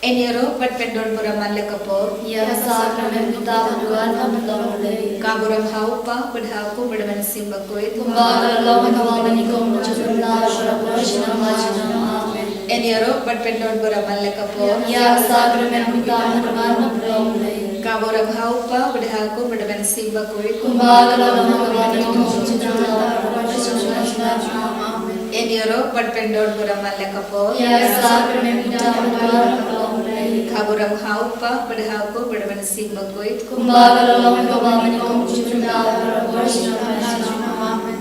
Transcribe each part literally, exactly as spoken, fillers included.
Yn ïaroh bad pyndon burom man la ka por. Ïa ka sakramen u Kpa Myntoi ha u Blei. Kaba u rang ha u Kpa, bad ha u Khun, bad ha u Mynsiem Bakhuid. Kumba ka la long ha kaba nyngkong, junom la, barabor, junom la junom. Amen. Yn ïaroh bad pyndon burom man la ka por. Ïa ka sakramen u Kpa Myntoi ha u Blei. Kaba u rang ha u Kpa, bad ha u Khun, bad ha u Mynsiem Bakhuid. Kumba ka la long ha kaba nyngkong, junom la, barabor, junom la junom. Amen. Yn ïaroh bad pyndon burom man la ka por. Ïa ka sakramen u Kpa Myntoi ha u Blei. Kaba u rang ha u Kpa, bad ha u Khun, bad ha u Mynsiem Bakhuid. Kumba ka la long ha kaba nyngkong, junom la, barabor, junom la junom. Amen.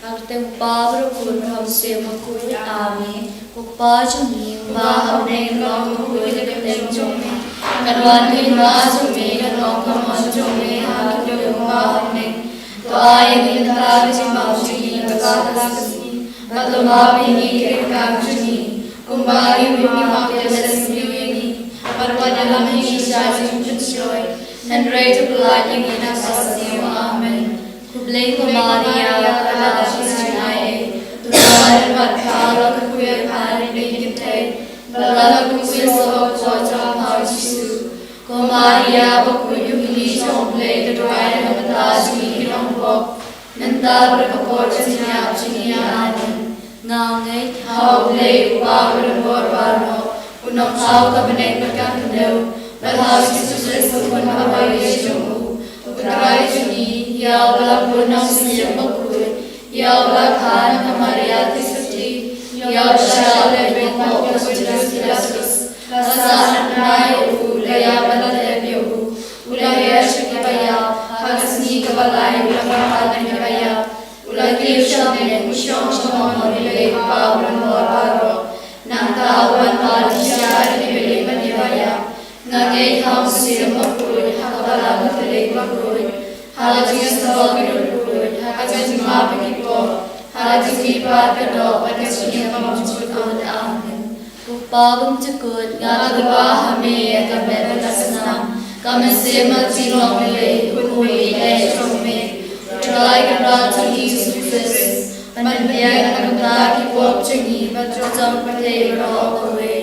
Ha ka kyrteng u Kpa, bad u Khun, bad u Mynsiem Bakhuid. Amen. Ko Kpa jong ngi uba ha bneng, ka long bakhuid ïa ka kyrteng jong me. Kan wan ka hima jong me, kan long ka mon jong me ha ka khyndew kumba ha bneng. To ai ïa ngi mynta ka jingbam jong ngi kaba ha ka sngi. Bad to map ïa ngi ki ryngkang jong ngi, kumba ngi ruh ngi map ïa kiba sngewsih ïa ngi. Bad wat ïalam ïa ngi sha ka jingpynshoi, hynrei to pyllait ïa ngi na ka bymsniew. Amen. Khublei ko Maria, ka la ïoh ïa ngi, u Trai u don bad pha, la kyrkhu ïa pha ha ri bad ha ki kynthei, bad la kyrkhu ïa u kpoh jong pha u Jisu. Ko Maria bakhuid, U Kylli jong U Blei, to duwai ïa nga bad ïa ngi ki nongpop, mynta bad ha ka por ka jingïap jong ngi. Amen. Nga ngeit ha U Blei U Kpa uba don bor baroh, u nongthaw ka bneng bad ka khyndew, bad ha U Jisu Khrist u Khun kaba ïeit jong u, U Trai jong ngi, ïa uba la bun na U Mynsiem Bakhuid, ïa uba la kha na ka Maria Theisotti, ïa uba la shah leh biang hapoh u Pontius Pilatus, la sah na bnai ïa u, la ïap bad la dep ïa u, u la her sha kiba ïap, ha ka sngi kaba lai u la kynphad na kiba ïap, u la kiew sha bneng, u shong sha ka mon U Blei U Kpa uba don bor baroh. Nangta u wan pat sha ki ba dei bad kiba ïap. Nga ngeit ha U Mynsiem Bakhuid, ha ka Balang Katholik bakhuid, ha ka jingïasyllok ki briew bakhuid, ha ka jingmap ïa ki pop, ha ka jingmihpat ka doh bad ka jingim kaba ym jukut. Amen. Ko Kpa bymjukut, nga tyrwa ha me ïa ka met bad ka snam, ka mynsiem bad ka jinglong Blei, Khun baieit jong me, U Trai Kynrad jong ngi U Jisu Khrist, ban pynbiang na ka bynta ki pop jong ngi bad jong ka pyrthei baroh kawei.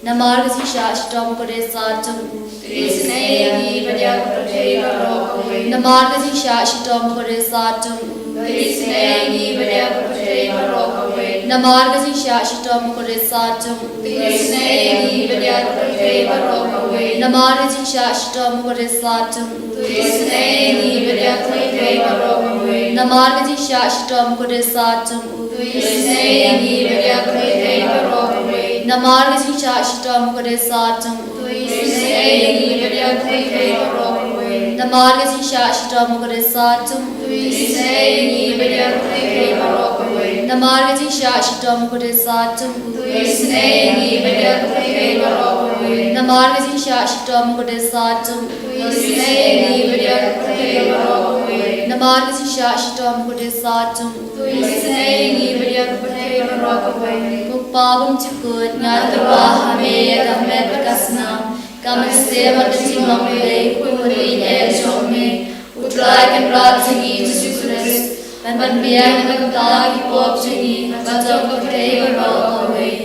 Namar ka jingshah shitom bakhuid sat jong u, to isynei ïa ngi bad ïa ka pyrthei baroh kawei. Namar ka jingshah shitom bakhuid sat jong u, to isynei ïa ngi bad ïa ka pyrthei baroh kawei. Namar ka jingshah shitom bakhuid sat jong u, to isynei ïa ngi bad ïa ka pyrthei baroh kawei. Namar ka jingshah shitom bakhuid sat jong u, to isynei ïa ngi bad ïa ka pyrthei baroh kawei. Namar ka jingshah shitom bakhuid sat jong u, to isynei ïa ngi bad ïa ka pyrthei baroh kawei. Namar ka jingshah shitom bakhuid sat jong u, to isynei ïa ngi bad ïa ka pyrthei baroh kawei. Namar ka jingshah shitom bakhuid sat jong u, to isynei ïa ngi bad ïa ka pyrthei baroh kawei. Namar ka jingshah shitom bakhuid sat jong u, to isynei ïa ngi bad ïa ka pyrthei baroh kawei. Namar ka jingshah shitom bakhuid sat jong u, to isynei ïa ngi bad ïa ka pyrthei baroh kawei. Namar ka jingshah shitom bakhuid sat jong u, to isynei ïa ngi bad ïa ka pyrthei baroh kawei. Ko Kpa bymjukut, nga tyrwa ha me ïa ka met bad ka snam, ka mynsiem bad ka jinglong Blei, Khun baieit jong me, U Trai Kynrad jong ngi U Jisu Khrist, ban pynbiang na ka bynta ki pop jong ngi bad jong ka pyrthei baroh kawei.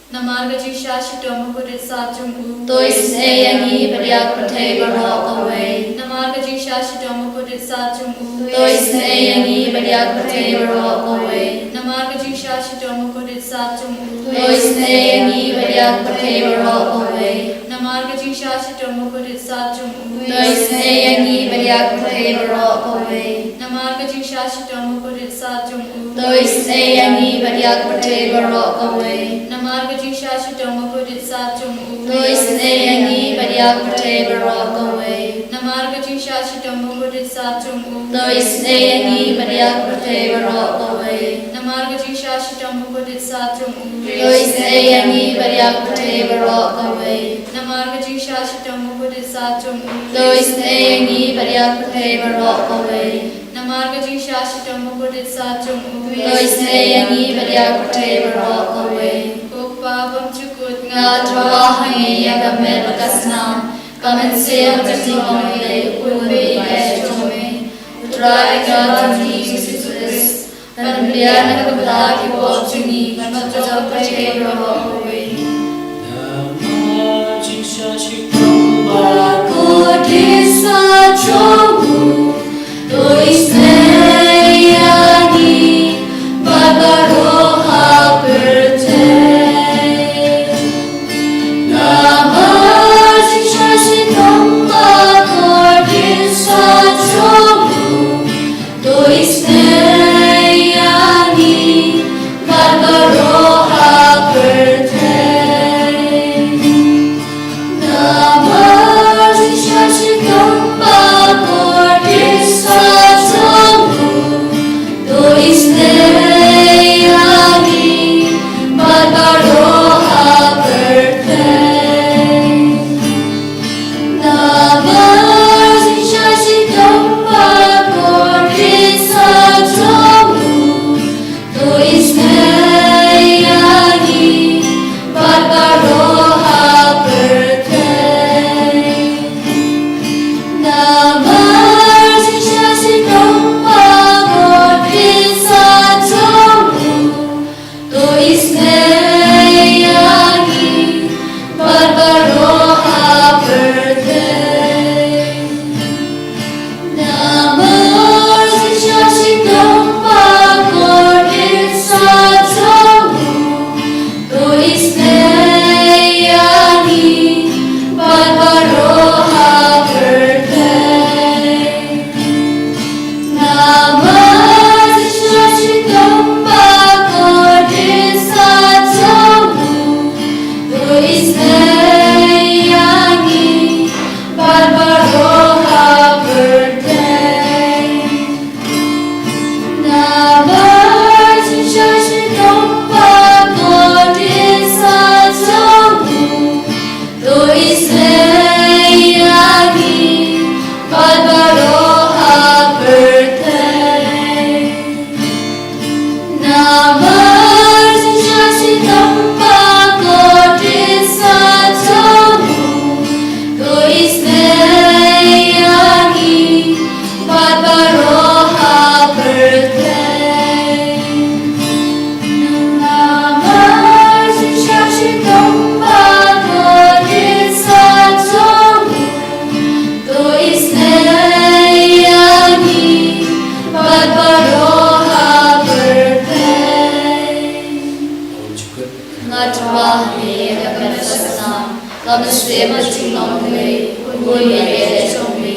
Namar ka jingshah shitom bakhuid sat jong u, to isynei ïa ngi bad ïa ka pyrthei baroh kawei. Namar ka jingshah shitom bakhuid sat jong u, to isynei ïa ngi bad ïa ka pyrthei baroh kawei. Namar ka jingshah shitom bakhuid sat jong u, to isynei ïa ngi bad ïa ka pyrthei baroh kawei. Namar ka jingshah shitom bakhuid sat jong u, to isynei ïa ngi bad ïa ka pyrthei baroh kawei. Namar ka jingshah shitom bakhuid sat jong u, to isynei ïa ngi bad ïa ka pyrthei baroh kawei. Namar ka jingshah shitom bakhuid sat jong u, to isynei ïa ngi bad ïa ka pyrthei baroh kawei. Namar ka jingshah shitom bakhuid sat jong u, to isynei ïa ngi bad ïa ka pyrthei baroh kawei. Namar ka jingshah shitom bakhuid sat jong u, to isynei ïa ngi bad ïa ka pyrthei baroh kawei. Namar ka jingshah shitom bakhuid sat jong u, to isynei ïa ngi bad ïa ka pyrthei baroh kawei. Namar ka jingshah shitom bakhuid sat jong u, to isynei ïa ngi bad ïa ka pyrthei baroh kawei. Ko Kpa bymjukut, nga tyrwa ha me ïa ka met bad ka snam, ka mynsiem bad ka jinglong Blei, Khun baieit jong me, U Trai Kynrad jong ngi U Jisu Khrist, ban pynbiang na ka bynta ki pop jong ngi bad jong ka pyrthei baroh kawei. Ba ko dei sa jong u, to isynei ïa ngi bad baroh ha pyrthei. Namar jingshah shitom ba ko dei sa jong u, to isynei ïa ngi bad baroh ha pyrthei. Namar jingshah shitom ba ko dei sa jong u, to isynei ïa ngi bad baroh ha pyrthei. Namar jingshah shitom ba ko dei sa jong u, to isynei ïa ngi bad baroh ha pyrthei. Namar jingshah shitom ba ko dei sa jong u, to isynei ïa ngi bad baroh ha pyrthei. Namar jingshah shitom ba ko dei sa jong u, to isynei ïa ngi bad baroh ha pyrthei. Namar jingshah shitom ba ko dei sa jong u, to isynei ïa ngi bad baroh ha pyrthei. Namar jingshah shitom ba ko dei sa jong u, to isynei ïa ngi bad baroh ha pyrthei. Namar jingshah shitom ba ko dei sa jong u, to isynei ïa ngi bad baroh ha pyrthei. Namar jingshah shitom ba ko dei sa jong u, to isynei ïa ngi bad baroh ha pyrthei. Nga tyrwa ha me, nga kynsan, ka mynsiem ka jinglong kynrei, u Khun baieit jong me,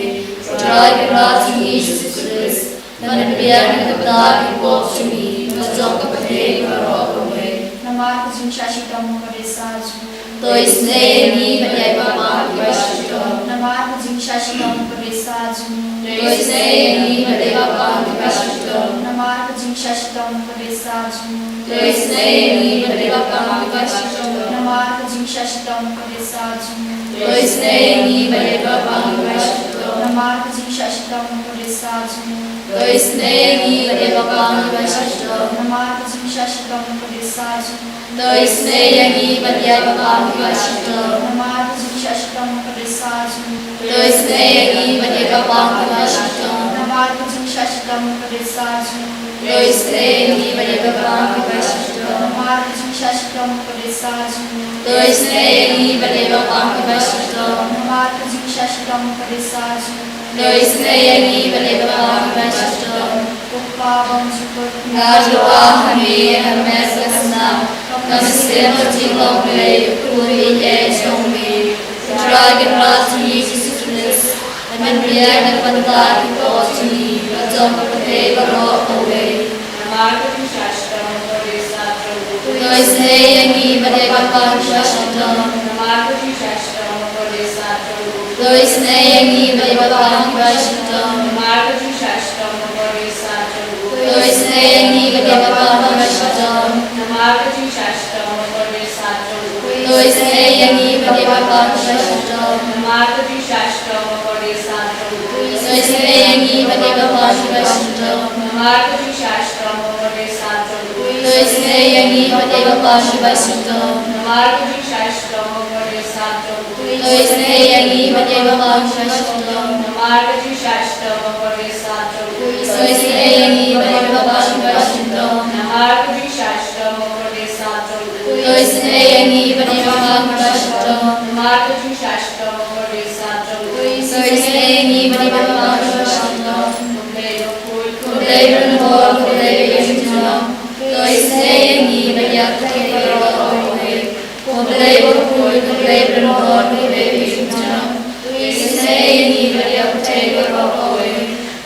U Trai Kynrad jong ngi Jisu Khrist, ban pynbiang ïa ka bynta ki pop jong ngi, bad jong ka pyrthei baroh kawei. Namar ka jingshah shitom ka dei sa jong u, to isynei ïa ngi ban ïaid bapang kiba shitom. Namar ka jingshah shitom ka dei sa jong u, to isynei ïa ngi ban ïaid bapang kiba shitom. Namar ka jingshah shitom ka dei sa jong u, to isynei ïa ngi ban ïaid bapang kiba shitom. Namar ka jingshah shitom ka dei sa jong u, to isynei ïa ngi ban ïaid bapang kiba shitom. Namar ka jingshah shitom ka dei sa jong u, to isynei ïa ngi ban ïaid bapang kiba shitom. Namar ka jingshah shitom ka dei sa jong u, to isynei ïa ngi ban ïaid bapang kiba shitom. Namar ka jingshah shitom ka dei sa jong u, to isynei ïa ngi ban ïaid bapang kiba shitom. Namar ka jingshah shitom ka dei sa jong u, to isynei ïa ngi ban ïaid bapang kiba shitom. Namar ka jingshah shitom ka dei sa jong u, to isynei ïa ngi ban ïaid bapang kiba shitom. Namar ka jingshah shitom ka dei sa jong u, to isynei ïa ngi ban ïaid bapang kiba shitom. Ko Kpa bymjukut, nga tyrwa ha me, ha me ka snam, ka mynsiem ka jinglong kynrei, u Khun baieit jong me, U Trai Kynrad jong ngi Jisu Khrist, ban pynbiang ïa ka bynta ki pop jong ngi, bad jong ka pyrthei baroh kawei. Namar ka jingshah shitom ka dei sa jong u, to isynei ïa ngi ban ïaid bapang kiba shitom. Namar ka jingshah shitom ka dei sa jong u, to isynei ïa ngi ban ïaid bapang kiba shitom. Namar ka jingshah shitom ka dei sa jong u, to isynei ïa ngi ban ïaid bapang kiba shitom. Namar ka jingshah shitom ka dei sa jong u, to isynei ïa ngi ban ïaid bapang kiba shitom. Namar ka jingshah shitom ka dei sa jong u, to isynei ïa ngi ban ïaid bapang kiba shitom. Namar ka jingshah shitom ka dei sa jong u, to isynei ïa ngi ban ïaid bapang kiba shitom. Namar ka jingshah shitom ka dei sa jong u, to isynei ïa ngi ban ïaid bapang kiba shitom. Namar ka jingshah shitom ka dei sa jong u, to isynei ïa ngi ban ïaid bapang kiba shitom. Namar ka jingshah shitom ka dei sa jong u, to isynei ïa ngi ban ïaid bapang kiba shitom. Namar ka jingshah shitom Ïa ngi bad ïa ka Blei bakhuid, ka Blei ba rit, ka Blei ba im junom. To isynei ïa ngi bad ïa pyrthei baroh kawei. Ko Blei bakhuid, ko Blei ba rit, ko Blei ba im junom. To isynei ïa ngi bad ïa pyrthei baroh kawei.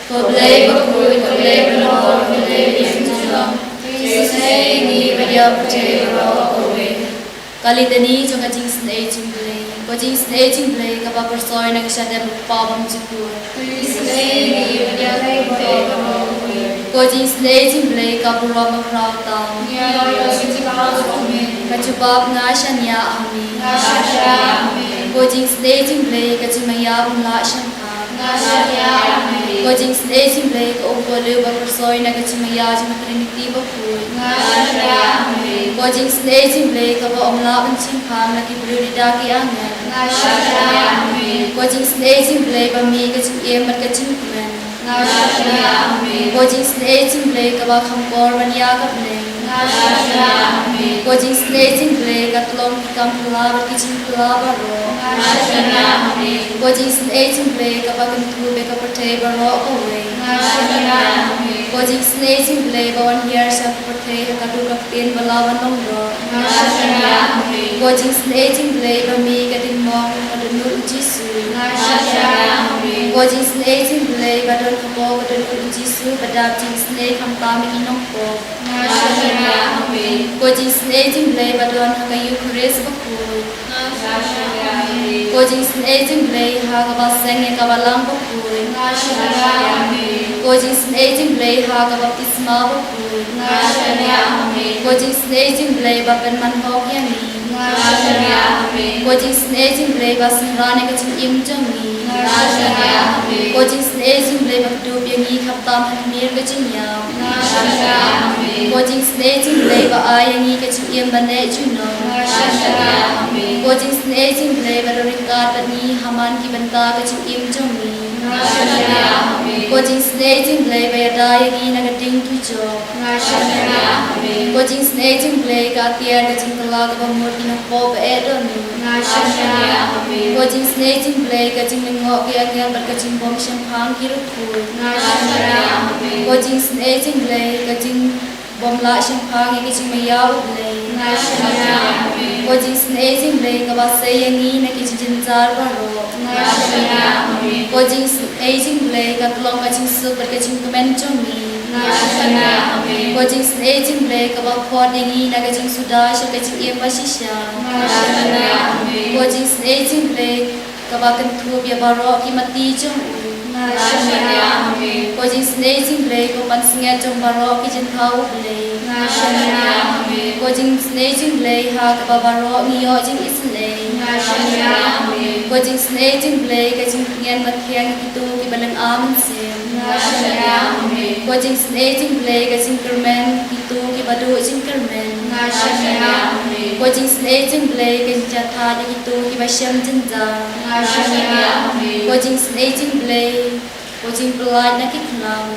Ko Blei bakhuid, ko Blei ba rit, ko Blei ba im junom. To isynei ïa ngi bad ïa pyrthei baroh kawei. Ka Litany jong ka Jingsynei Jingblei. Ko Jingsynei Jingblei kaba pyrshoi na ka shadem U Kpa Bymjukut. Ko Jingsynei Jingblei ka burom bakhraw tam. Ka jubab: Nga shaniah ha me. Ko Jingsynei Jingblei ka jingmaïa bymlah shemphang. Ko Jingsynei Jingblei ka umpohliew ba pyrshoi na ka jingmaïa jong ka Trinity bakhuid. Ko Jingsynei Jingblei kaba ym lah ban shemphang na ki briew ne da ki angel. Ko Jingsynei Jingblei ba mih ka jingim bad ka jingkmen. Ko Jingsynei Jingblei kaba kham kor ban ïa ka bneng. Ko Jingsynei Jingblei ka tlong ki kam phylla bad ki jingphylla baroh. Ko Jingsynei Jingblei kaba kynthup ïa ka pyrthei baroh kawei. Ko Jingsynei Jingblei ba wan hiar sha ka pyrthei ha ka dur ka ktien ba la wan long doh. Ko Jingsynei Jingblei ba mih ka diengmong ka dohnud U Jisu. Ko Jingsynei Jingblei ba don hapoh ka dohnud U Jisu ba dap jingisynei khamtam ïa ki nongpop. Ko Jingsynei Jingblei ba don ha ka Eukharist bakhuid. Ko Jingsynei Jingblei ha kaba seng ïa ka Balang bakhuid. Ko Jingsynei Jingblei ha ka baptisma bakhuid. Ko Jingsynei Jingblei ba pynman hok ïa ngi. Ko Jingsynei Jingblei ba synran ïa ka jingim jong ngi. Ko Jingsynei Jingblei ba kdup ïa ngi khamtam ha khmih ka jingïap. Ko Jingsynei Jingblei ba ai ïa ngi ka jingim ba neh junom. Ko Jingsynei Jingblei ba don ryngkat bad ngi ha man ki bynta ka jingim jong ngi. Ko Jingsynei Jingblei ba ïada ïa ngi na ka ding dujok. Ko Jingsynei Jingblei ka atiar ka jingkylla kaba mut ki nongpop ba eh dohnud. Ko Jingsynei Jingblei ka jinglyngngoh ki angel bad ka jingbym shemphang ki riewkhuid. Ko Jingsynei Jingblei ka jingbym lah shemphang ïa ka jingmaïa U Blei. Ko Jingsynei Jingblei kaba sei ïa ngi na ki jingjynjar baroh. Ko Jingsynei Jingblei ka tlong ka jingsuk bad ka jingkmen jong ngi. Ko Jingsynei Jingblei kaba khot ïa ngi na ka jingsuda sha ka jingim ba shisha. Ko Jingsynei Jingblei kaba kynthup ïa baroh ki mati jong u. Ko Jingsynei Jingblei ko pansngiat jong baroh ki jingthaw U Blei. Ko Jingsynei Jingblei ha kaba baroh ngi ïoh jingisynei. Ko Jingsynei Jingblei ka jingpynïeng mathiang ïa kito kiba lynga mynsiem. Ko Jingsynei Jingblei ka jingkyrmen ïa kito kiba duh jingkyrmen. Ko Jingsynei Jingblei ka jingjathad ïa kito kiba shem jynjar. Ko Jingsynei Jingblei ko jingpyllait na ki khnang.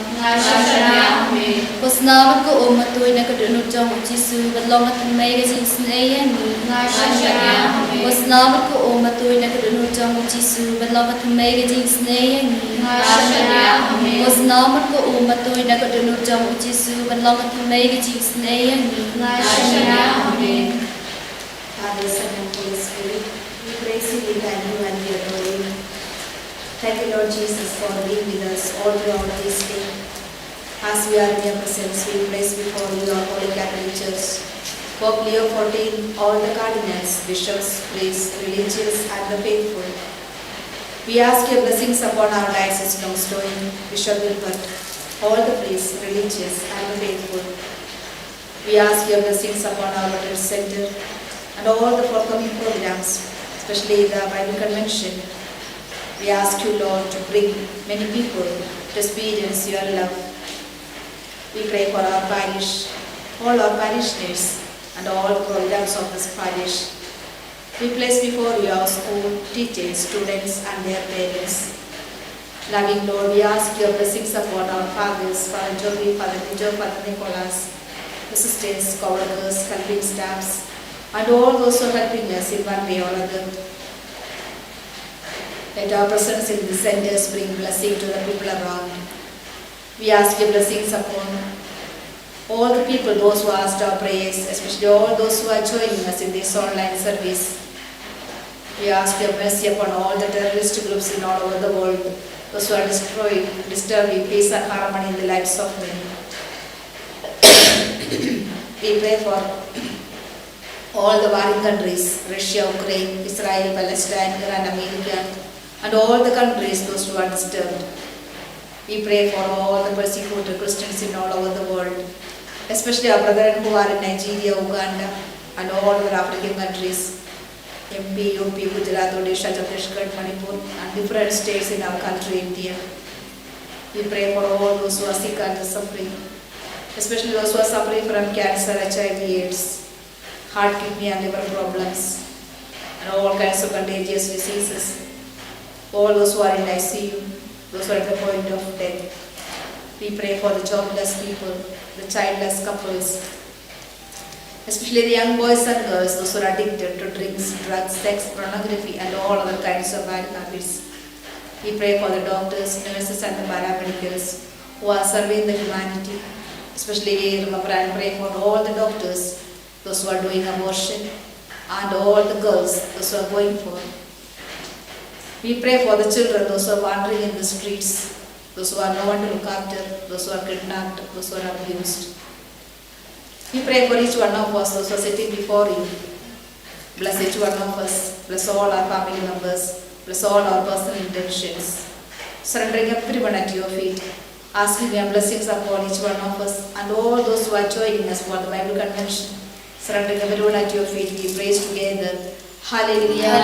Ko snam bad ko um matuid na ka dohnud jong U Jisu ban long ka thymmei ka jingisynei ïa ngi. Ko snam bad ko um matuid na ka dohnud jong U Jisu ban long ka thymmei ka jingisynei ïa ngi. Ko snam bad ko um matuid na ka dohnud jong U Jisu ban long ka thymmei ka jingisynei ïa ngi. Father, Son, and Holy Spirit, we praise you, we thank you, and we adore you. Thank you, Lord Jesus, for being with us all throughout this day. As we are in your presence, we place before you our Holy Catholic Church, Pope Leo fourteen, all the cardinals, bishops, priests, religious, and the faithful. We ask your blessings upon our diocese Longstoiñ, Bishop Wilbert, all the priests, religious, and the faithful. We ask your blessings upon our Rotary Center and all the forthcoming programs, especially the Bible Convention. We ask you, Lord, to bring many people to experience your love. We pray for our parish, all our parishioners, and all the programs of this parish. We place before you our school, teachers, students, and their parents. Loving Lord, we ask your blessings upon our fathers, Father Jovi, Father Peter, Father Nicholas, assistants, co-workers, helping staffs, and all those who are helping us in one way or other. Let our presence in the centers bring blessing to the people around. We ask your blessings upon all the people, those who asked our prayers, especially all those who are joining us in this online service. We ask your mercy upon all the terrorist groups in all over the world, those who are destroying, disturbing peace and harmony in the lives of men. We pray for all the warring countries, Russia, Ukraine, Israel, Palestine, Iran, America, and all the countries, those who are disturbed. We pray for all the persecuted Christians in all over the world, especially our brethren who are in Nigeria, Uganda, and all other African countries, M P, U P, Gujarat, Odisha, Chhattisgarh, Manipur, and different states in our country, India. We pray for all those who are sick and suffering, especially those who are suffering from cancer, H I V, AIDS, heart, kidney, and liver problems, and all kinds of contagious diseases. All those who are in I C U, those who are at the point of death. We pray for the jobless people, the childless couples, especially the young boys and girls, those who are addicted to drinks, drugs, sex, pornography, and all other kinds of bad habits. We pray for the doctors, nurses, and the paramedicals who are serving the humanity. Especially, we remember and pray for all the doctors, those who are doing abortion, and all the girls, those who are going for. We pray for the children, those who are wandering in the streets, those who have no one to look after, those who are kidnapped, those who are abused. We pray for each one of us, those who are sitting before you. Bless each one of us. Bless all our family members. Bless all our personal intentions. Surrendering everyone at your feet. Asking your blessings upon each one of us and all those who are joining us for the Bible convention. Surrendering everyone at your feet, we praise together. Hallelujah.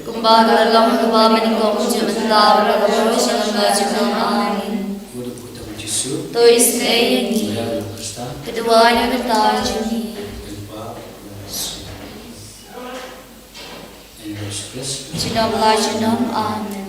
Kumba ka la long ha kaba nyngkong, mynta bad ha ka por jong ka jinglong. Amen. To isynei ïa ngi, ka duwan ïa ka kyrteng jong ngi. Junom la junom. Amen.